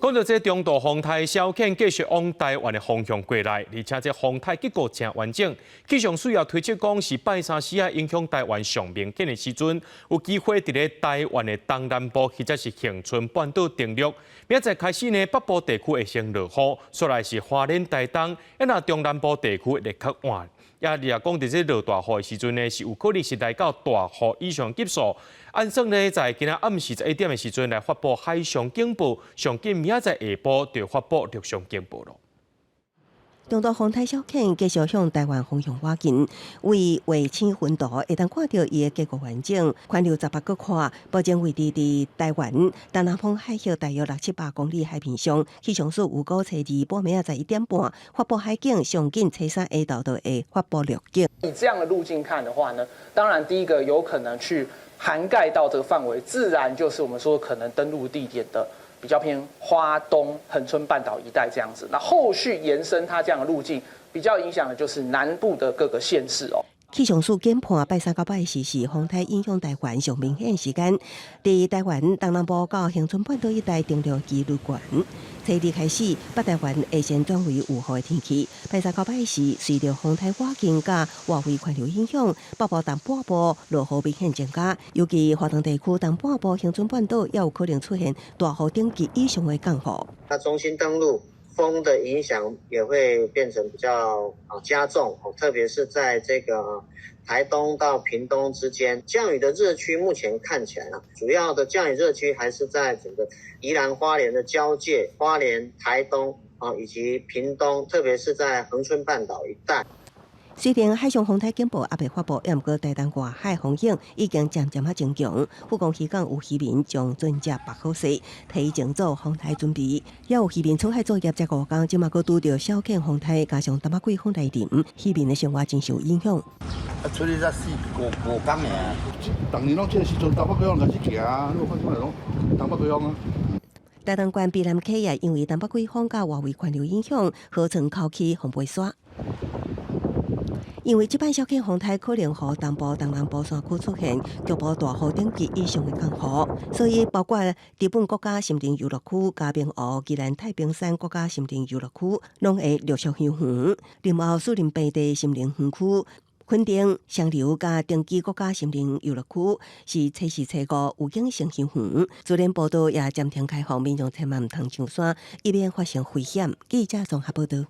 講到這中度風台小犬繼續往台灣的方向過來，而且這風台結構誠完整。氣象署也推測講是拜三時仔影響台灣上明顯的時陣，有機會佇咧台灣的東南部或者是恆春半島登陸。明仔載開始呢，北部地區會先落雨，煞來是花蓮、台東，啊若中南部地區會較晚。也你若講佇這落大雨的時陣呢，是有可能是來到大雨以上級數。按算呢，在今仔暗時11點的時陣來發布海上警報，上緊明仔載下晡就發布陸上警報囉。中度風台小犬繼續向台灣方向倚近，為衛星雲圖會當看著伊的結構完整，環流18個看，目前位置佇台灣東南方海域大約六七百公里海面上。氣象署預估初二半暝仔11點半發布海警，上緊初三下晝就會發布陸警。以這樣的路徑看的話呢，當然第一個有可能去涵蓋到這個範圍，自然就是我們說可能登陸地點的比較偏花東恆春半島一帶這樣子，那後續延伸它這樣的路徑，比較影響的就是南部的各個縣市哦。氣象署研判拜三到拜四是風台影響台灣上明顯時間，佇台灣東南部到恆春半島一帶登陸幾率懸。初二開始，北台灣會先轉為有雨的天氣。拜三到拜四，隨著風台倚近佮外圍環流影響，北部東半部落雨明顯增加，尤其花東地區東半部恆春半島也有可能出現大雨等級以上的降雨。它中心登陸，風的影響也會變成比較加重，特別是在這個台東到屏東之間，降雨的熱區目前看起來啊，主要的降雨熱區還是在整個宜蘭花蓮的交界，花蓮、台東啊以及屏東，特別是在恆春半島一帶。雖然海上風台警報猶未發布，毋過台東外海風湧已經漸漸仔增強。福岡漁港有漁民將船隻縛好勢，提前做風台準備。也有漁民出海作業這五工，這馬閣拄著小犬風台，加上東北季風來臨，漁民的生活真受影響。啊，出去才四五五工爾。逐年攏這個時陣東北季風開始行，你有看這擺攏東北季風啊。台東縣卑南溪也因為東北季風佮外圍環流影響，河床口起紅白沙。因為這擺小犬風台可能予東部、東南部山區出現局部大雨等級以上的降雨，所以包括知本國家森林遊樂區、嘉明湖、宜蘭太平山國家森林遊樂區，攏會陸續休園。另外，樹林平地森林園區、墾丁、雙流佮長崎國家森林遊樂區是初四、初五預警先休園。自然步道也暫停開放，民眾千萬毋通上山，以免發生危險。記者綜合報道。